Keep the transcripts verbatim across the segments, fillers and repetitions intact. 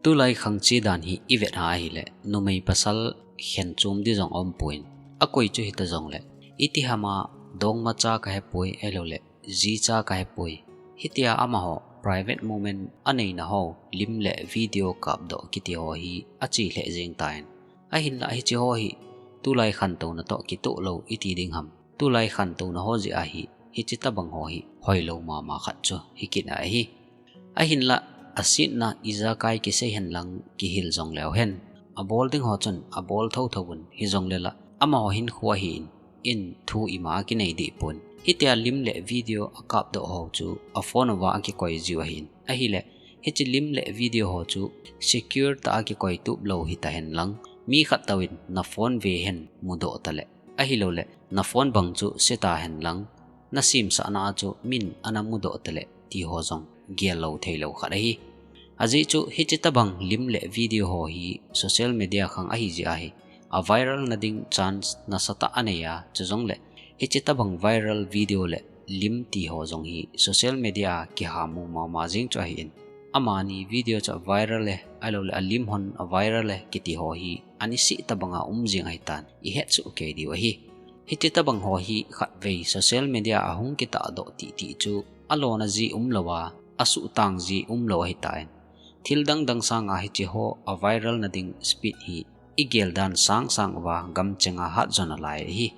Tulai khang che dan hi i vet a ahile, numei pasal khen chom di jong a um poi. A koi chu hita jongle, iti hama dongma cha ka hepoi, ahilouleh ji cha ka hepoi. Hitia amaho private moment a neina ho lim le video kapdoh kiti ho hi a che lheh jeng tan. Ahinlah hiche ho hi tulai khantouna toh kitoh lou i ti ding ham. Tulai khantouna ho jeh a hi, hiche tabang ho hi hoilou mama khat chu hi kit ahi. Ahinlah, a setna ijakai kisei hen lang kihil jong leu hen. A bol ding ho chun a bol thotho un, hi jongle la, amaho hinkho ahin, in thu ima a kinei deh pon. Hitia lim le video a kapdoh ho chu a phone uva a kikoi jiu ahin. Ahile, hiche lim le video ho chu secure tah a kikoi tup lou hita hen lang, mi khat toh in na phone ve hen mudoh ta le, ahilouleh na phone bang chu se ta hen lang, na simsahna a chu min ana mudoh ta le ti ho jong gel lou thei lou khat ahi. Ajeh chu hiche tabang lim le video ho hi social media khang ahi jeh a hi, a viral na ding chance nasatah a nei a, chujongle hiche tabang viral video le lim ti ho jong hi social media a kihamu mama jeng chu ahin. Amani video chu a viral e, ahilouleh a lim hon a viral e kiti ho hi a niseh tabang a um jeng ahitan, i het soh kei diu ahi. Hiche tabang ho hi khatvei social media a hung kitahdoh titi chu a lona ji umlou a, a suhtang ji umlou ahitan, thil dang dang sanga hiche ho a viral na ding speed hi i gel dan sang sang uva gam chenga hat jo nalai ahi.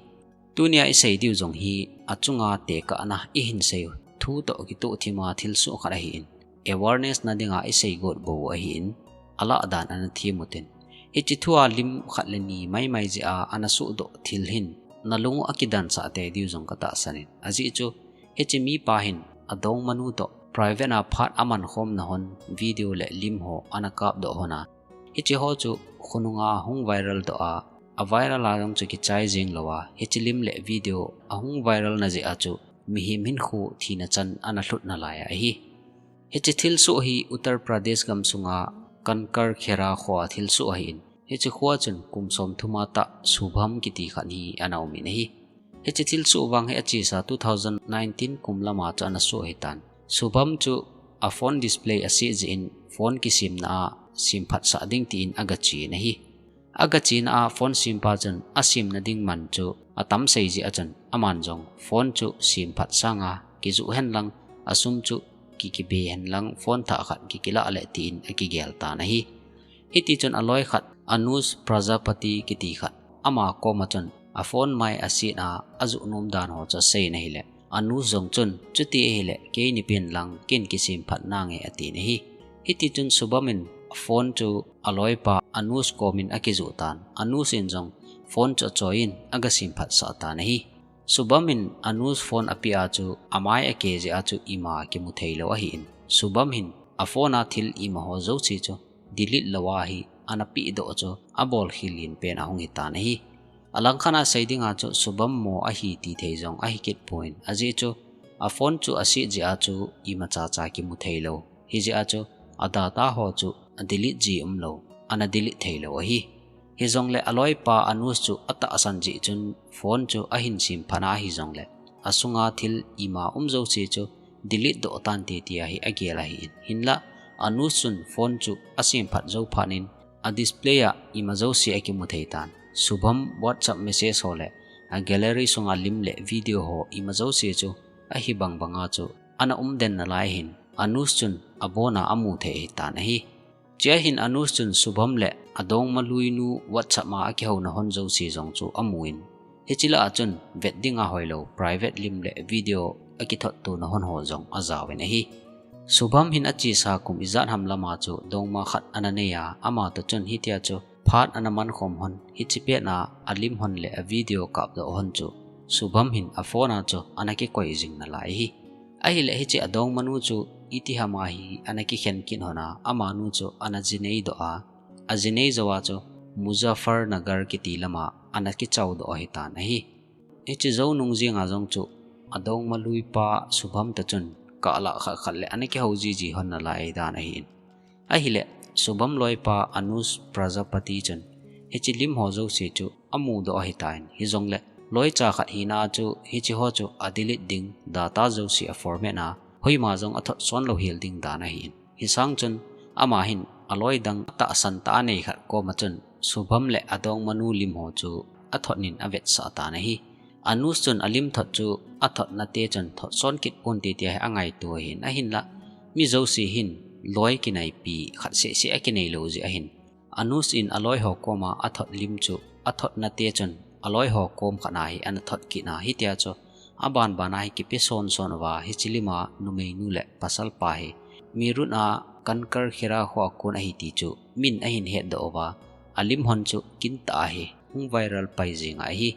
Tunia i sei diu jong hi a chunga tekahna i hin sei u thu toh kitoh thima thilsoh khat ahin, awareness na dinga i sei got bou ahin, a lah dan ana them u tin. Hiche thua lim khat le ni maimai jeh a ana sohdoh thil hin na lung u a kidansah tei diu jong ka tahsan in. Ajeh chu hiche mipa hin a dongmanu toh private a phat a mankhomna hon video le lim ho ana kapdoh hon a, hiche ho chu khonunga hung viral doh a, a viral a jong chu kichai jeng lou a, hiche lim le video a hung viral na jeh a chu mihem hinkho thina chan ana lhut nalai ahi. Hiche thilsoh hi Uttar Pradesh gamsunga Kankarkhera kho a thilsoh ahin, hiche kho a chun kum somthum a tah Shubham kiti khat hi ana um in ahi. Hiche thilsoh vang hi a chesa two thousand nineteen kum lama chu ana soh ahitan. Shubham chu a phone display a set jeh in phone kisemna a semphatsah ding tin aga chen ahi. Aga chena a phone sempa chun a semna ding man chu a tam sei jeh a chun aman jong phone chu semphat sanga kijoh hen lang, a sum chu ki kibe hen lang phone thah khat ki kilah le tin a kigel tan ahi. Hiti chun a loi khat Anush Prajapati kiti khat ama koma chun a phone mai a set a a joh nom dan ho chu a sei in ahile, Anush jong chun, chuti ahile, keini pen lang, ken kisemphat nange, atin ahi. Hiti chun Shubham in phone chu a loipa Anush komin a kijoh tan. Anush in jong phone chu a choi in aga semphatsah tan ahi. Shubham in Anush phone a peh a chu a mai a ke jeh a chu ima kimu thei lou ahin. Shubham hin a phone a thil ima ho jouse chu delete lou a hi ana pehdoh chu a bolkhel len pen ahung hitan ahi. A langkhat a sei dinga chu Shubham mo ahi ti thei jong ahi kit pon, ajeh chu a phone chu a set jeh a chu imacha cha kimu thei lou. Hijeh a chu a data ho chu a delete ji umlou, ana delete thei lou ahi. Hijongle a loipa Anush chu a tahsan jeh chun phone chu ahin semphat a hijongle, a sunga thil ima um jouse chu delete doh tante tia hi a gel ahin. Hinlah, Anush chun phone chu a semphat jou phat in a display a ima jouse a kimu thei tan. Shubham WhatsApp message ho le a gallery sunga lim le video ho ima jouse chu ahi bang banga chu ana um den nalai hin, Anush chun abona amu thei ahitan ahi. Chea hin Anush chun Shubham le a dongma lui nu WhatsApp a a kihouna hon jouse jong chu amun, hiche lah a chun vet dinga hoilou private lim le video a kithot tona hon ho jong a jaovin ahi. Shubham hin a chesa kum ijat ham lama chu dongma khat ana nei a, ama toh chun hitia chu phat ana mankhom hon, hiche pet a a lim hon le a video kapdoh hon chu Shubham hin a phone a chu ana kikoi jing nalai ahi. Ahile hiche a dongmanu chu iti hama hi ana kikhen kit hon a, amanu chu ana jinei doh a, a jinei jou a chu Muzaffarnagar kiti lama ana kichao doh ahitan ahi. Hiche jou nung jenga jong chu a dongma luipa Shubham toh chun kahlah khat khat le ana kihou jiji hon nalai dan ahin. Ahile, Shubham loipa Anush Prajapati chun hiche lim ho jouse chu amu doh ahitan, hijongle loicha khat hina a chu hiche ho chu a delete ding, data jouse a format a, hoima jong a thot son lou hel ding dan ahin. Hisang chun ama hin aloi dang atahsan tah anei khat koma chun Subham le adongmanu lim ho chu athot in avetsah tan ahi. Anush chun alim thot chu athot nate chun thot son kit ponte tia hi angaito ahin, ahinla mi jouse hin loi kinaipi khat seh seh akinei lou jeh ahin, Anush in aloi ho koma athot lim chu athot nate chun aloi ho kom khat na hi ana thot kit na hitia chu aban ban a hi kipe son son uva hiche lim a numeinu le pasalpa hi Meerut a Kankarkhera kho a kon ahi ti chu min ahin hetdoh uva alim hon chu kintah a hi hung viral pai jing ahi.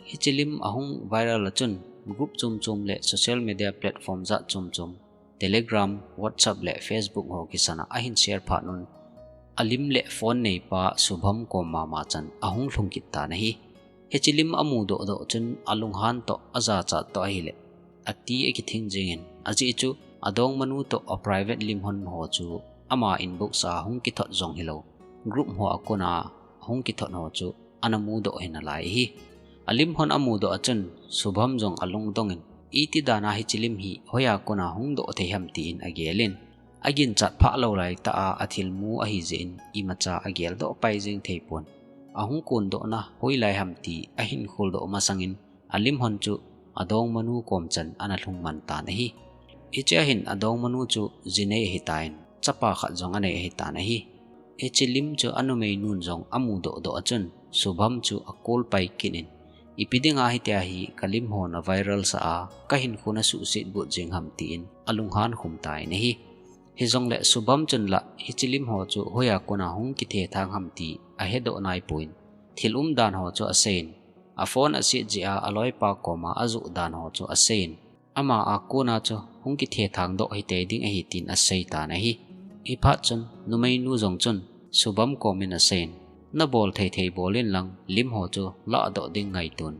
Hiche lim ahung viral a chun group chom chom le social media platform jat chom chom Telegram, WhatsApp le Facebook ho kisan a ahin share phat un alim le phone neipa Subham kom mama chan ahung lhung kit tan ahi. Hiche lim amudoh doh chun alunghan toh ajachat toh ahile ati akithing jingin ajeh chu adongmanu toh a private lim hon ho chu ama inbox a hung kithot jong hilou group ho a kon a hung kithot ho chu ana mudoh hi nalai ahi. Alim hon amudoh a chun Subham jong alungdong in iti dan a hiche lim hi hoiya kon a hung doh thei ham tin agel in aginchat phah lou laitah a athilmu ahi jeh in imacha ageldoh pai jing thei pon. Ahung kondoh na hoilai ham ti ahin kholdoh masang in alim hon chu adongmanu kom chan ana lhung man tan ahi. Hiche a hin adongmanu chu jinei ahitan chapa khat jong anei ahitan ahi. Hiche lim chu anumeinu jong amudoh doh a chun Subham chu akol pai kit in ipi dinga hitia hi kalim ho na viral sah a kahinkho na suhset but jing ham tin alunghan khum tan ahi. Hijongle Subham chun la hiche lim ho chu hoiya kon a hung kithethang ham ti ahedoh nai pon thil umdan ho chu aseiyin aphone aset jeh a aloipa koma ajoh dan ho chu aseiyin ama a kon a chu hung kithethang doh hitei ding ahi tin asei tan ahi. Hiphat chun numeinu jong chun Subham kom in aseiyin nabol thei thei bol in lang lim ho chu ladoh ding ngaitun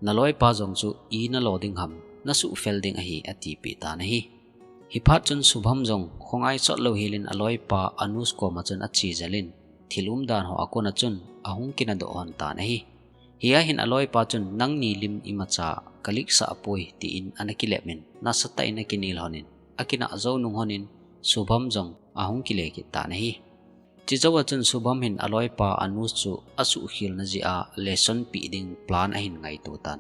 naloipa jong chu ina lo ding ham nasuhfel ding ahi atipeh tan ahi. Hiphat chun Subham jong khongai sot lou hel in aloipa Anush koma chun ache jel in thil umdan ho a kon a chun ahung kinadoh hon tan ahi. Hia hin aloipa chun nangni lim imacha ka leak sah poi tin ana kilep in nasatah in akinel hon in akinah jou nung hon in Subham jong ahung kile kit tan ahi. Chujou a chun Subham hin aloipa Anush chu asuhkhel na jeh a lesson pe ding plan ahin ngaito tan.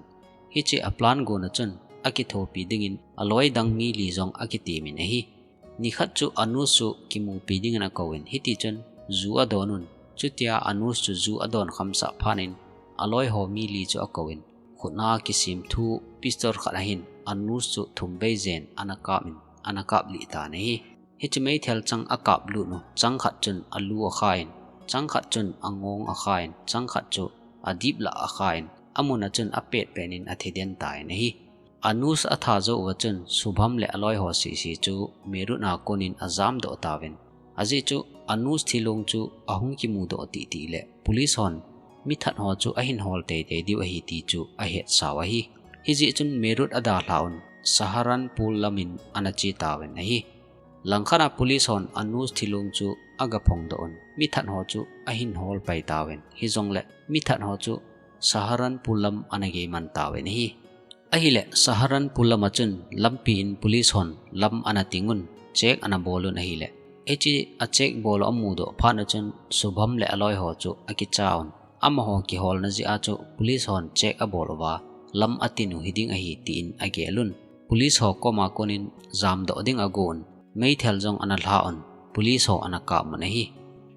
Hiche a plan gon a chun akithopi dingin aloi dang mi li jong akitem in ahi. Nikhat chu Anush chu kimupi dingin akouvin hiti chun ju adon un. Chutia Anush chu ju adon khamsah phat in aloi ho mi li chu akouvin khut a kisemthu pistol khat ahin Anush chu thum vei jen ana kap in ana kap lih tan ahi. Hiche meithal chang akap lut u chang khat chun alu akha in, chang khat chun angong akha in, chang khat chu adip lah akha in, amun a chun apet pet in athi den tan ahi. Anush atha jou uva chun Subham le aloi ho sisi chu Meerut a kon in ajam doh tauvin. Ajeh chu Anush thilong chu ahung kimudoh titi le police hon mithat ho chu ahin hol teitei diu ahi ti chu ahet sau ahi. Hijeh chun Meerut adalha un Saharanpur lam in ana che tauvin ahi. Langkhat a police hon Anush thilong chu aga phongdoh un mithat ho chu ahin hol pai tauvin. Hijongle mithat ho chu Saharanpur lam ana gei man tauvin ahi. Ahile Saharanpur lam a chun lampi in police hon lam ana ting un check ana bol un ahile hiche a check bol u amudoh phat u chun Subham le aloi ho chu akicha un. Amaho kiholna jeh a chu police hon check abol uva lam atin u hiding ahi tin agel un. Police ho koma kon in jamdoh ding agon. Meithal jong ana lha un, police ho ana kap un ahi.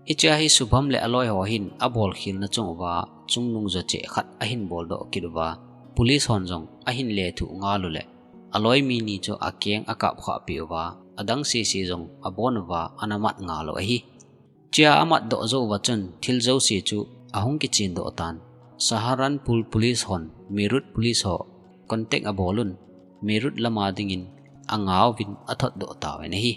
Hiche a hi Subham le aloi ho hin abolkhel na chung uva chungnung jocheh khat ahin boldoh kit uva, police hon jong ahin lethuh ngal u le aloi mi ni chu akeng akap khah peh uva, adang sisi jong abon uva ana mat ngal u ahi. Chea amat doh jou uva chun thil jouse chu ahung kichen doh tan. Saharanpur police hon Meerut police ho contact abol un, Meerut lama dingin angauvin athot doh tauvin ahi.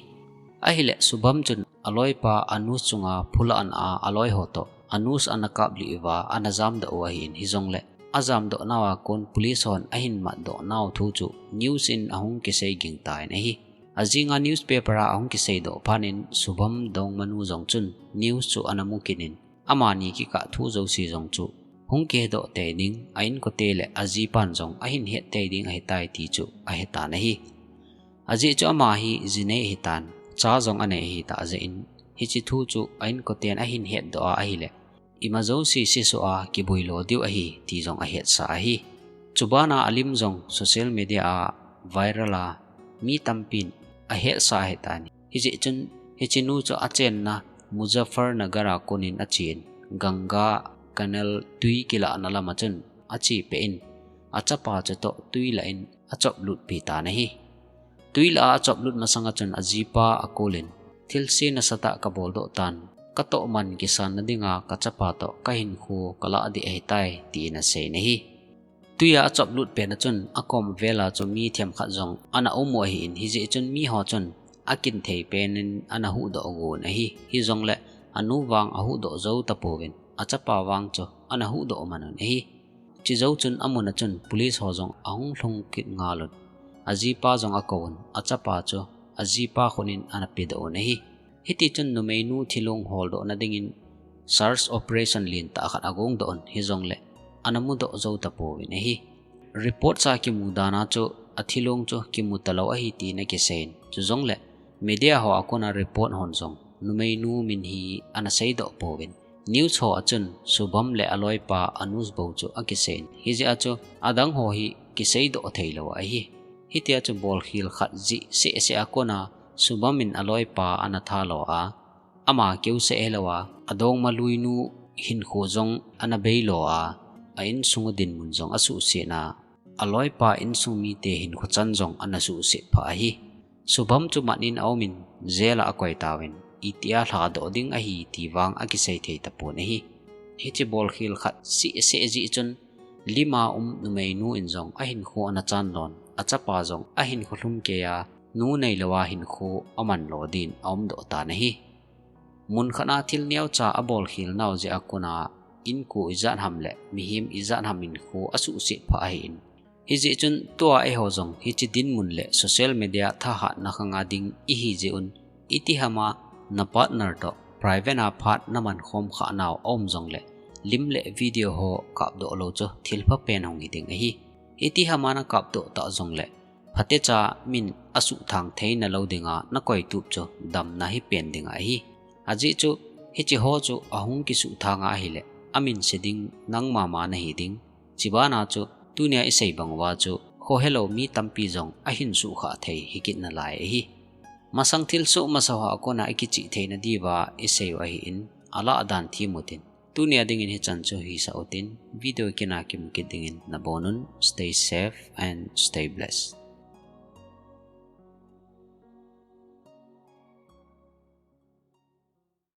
Ahile Subham chun aloipa Anush chunga phula ana a aloi ho toh Anush ana kap lih uva ana jamdoh u ahin hijongle ajamdoh nau a kon police hon ahin matdoh nau thu chu news in ahung kisei ging tan ahi. Ajing a newspaper a ahung kisei doh phat in Subham dongmanu jong chun news chu ana mu kit in amani kikah thu jouse jong chu hung kihedoh tei ding, a inkote le ajipan jong ahin het tei ding ahitai ti chu ahetan ahi. Ajeh chu ama hi jinei ahitan, cha jong anei ahitah jeh in Hiche thu chu a inkoten ahin hetdoh a ahileh, ima jouse sesoh a kibuilo diu ahi ti jong ahetsah ahi. Chubana alim jong social media a viral a mi tampin ahetsah ahitan ahi. Hijeh chun hiche nu chu achenna Muzaffarnagar a konin achen, Ganga Canal twi kilahna lama chun achepeh in, achapa chutoh twi lah in achop lutpeh tan ahi. Twi lah a achop lut masanga chun ajipa akouvin, thilse nasatah kaboldoh tan, katoh man kisanna dinga kachapa toh kahinkho kalah ding ahitai, tin aseiyin ahi. Twi a achop lut pet na chun akom vela chu mi themkhat jong ana um u ahin, hijeh chun miho chun akinthei penin ana huhdoh uvin ahi. Hijongleh anu vang ahuhdoh jou tapouvin, achapa vang chu ana huhdoh man un ahi. Chujou chun amun a chun police ho jong ahung lhung kit ngal un, ajipa jong akouvin, achapa chu ajipa khut in ana pedoh un ahi. Hitichun numeinu thilong holdohna dingin search operation lentah khat agongdoh un, hijongleh ana mudoh jou tapouvin ahi. Report a kimu dan a chu athilong chu kimu talou ahi tin akiseiyin, chujongleh media ho a kona report hon jong numeinu min hi ana seidoh pouvin, news ho a chun Shubham le aloipa Anuj bou chu akiseiyin, hijeh a chu adang ho hi kiseidoh theilou ahi. Hitia chu bolkhel khat jeh sehseh a kona Shubham in aloipa ana thalo a, ama keuseh hilouva adongma luinu hinkho jong ana beilo a, a insung u dinmun jong asuhsetna, aloipa insung mite hinkho chan jong ana suhset phah ahi. Shubham chu mat in aumin, jail a akoitauvin, itia lhadoh ding ahi ti vang akisei thei tapon ahi. Hiche bolkhel khat sehseh jeh chun lima um numeinu in jong ahinkho ana chanlon, achapa jong ahinkho lhumkeiya, nu neilouva hinkho amanlo din aumdoh tan ahi. Munkhat a thil neocha abolkhel nau jeh a kona inko ijat ham le mihem ijat ham hinkho asuhset phah ahin, hijeh chun tua eiho jong hiche dinmun le social media thahatna khanga ding ihi jeh un, itihama na partner toh private a phat namankhom khah nau aum jongleh, lim le video ho kapdoh lou chu thilpha pen hung hiding ahi. Itihama nakapdoh tah jongleh, phatecha min asuhthang theina lou dinga nakoitup chu damna hipen ding ahi. Ajeh chu hiche ho chu ahung kisuhthang a ahileh, amin se ding nangma ma nahi ding. Chubana chu tunia isei banguva chu khohelou mi tampi jong ahin suhkhah thei hikit nalai ahi. Masang thilsoh masa ho a kona ikichih theina diuva isei u ahin, alah dan them utin, tunia dingin hichan chu hisah utin, video kina kimu kit dingin nabonun, stay safe and stay blessed.